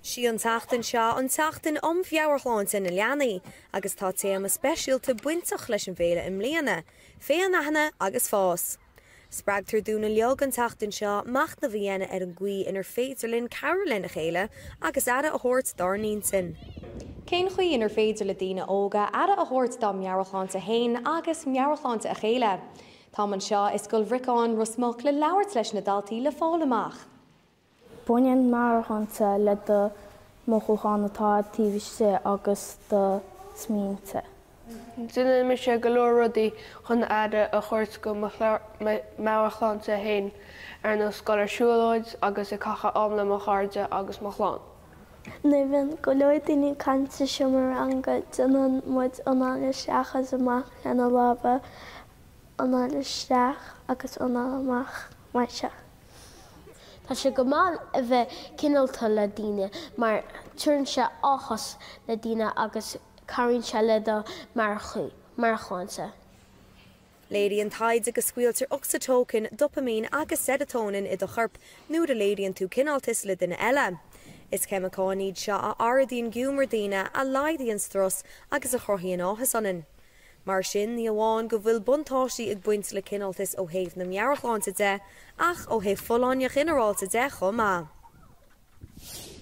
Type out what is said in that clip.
Sí an tseachtain seo an tSeachtain um Mheabhairshláinte na Leanaí agus tá téama speisialta bainteach leis an bhféile i mbliana, Féin-aithne agus Fás. Spreagtar dúinn uilig an tseachtain seo machnamh a dhéanamh ar an gcaoi inar féidir linn cabhrú lena chéile agus aire a thabhairt dár n-intinn. Cén chaoi inar féidir le daoine óga aire a thabhairt dá meabhairshláinte féin agus meabhairshláinte a chéile? Táim anseo i Scoil Bhriocáin, Ros Muc le labhairt leis na daltaí le fáil amach. Baineann meabhairshláinte le do mhothúcháin atá taobh istigh agus do smaointe. Déanann mise go leor rudaí chun aire a thabhairt go mo mheabhairshláinte féin, ar nós dul ar siúlóid agus ag caitheamh am le mo chairde agus mo chlann. Nuair a bhíonn go leor daoine ag caint sa seomra ranga, déanann muid anáil isteach agus amach lena lámha, anáil isteach agus anáil amach, mar seo. Tá sé go maith a bheith cineálta le daoine mar tugann sé áthas le daoine agus cabhraíonn sé le do meabhairshláinte. Léiríonn taighde go scaoiltear ocsatóicin, dopaimín agus seireatóinin i do chorp nuair a léiríonn tú cineáltas le duine eile. Is ceimiceáin iad seo a ardaíonn giúmar daoine, a laghdaíonn strus agus a chruthaíonn áthas ionainn. Mar sin, ní amháin go bhfuil buntáistí ag baint le cineáltas ó thaobh na meabhairshláinte de, ach ó thaobh folláine ghinearálta de chomh maith.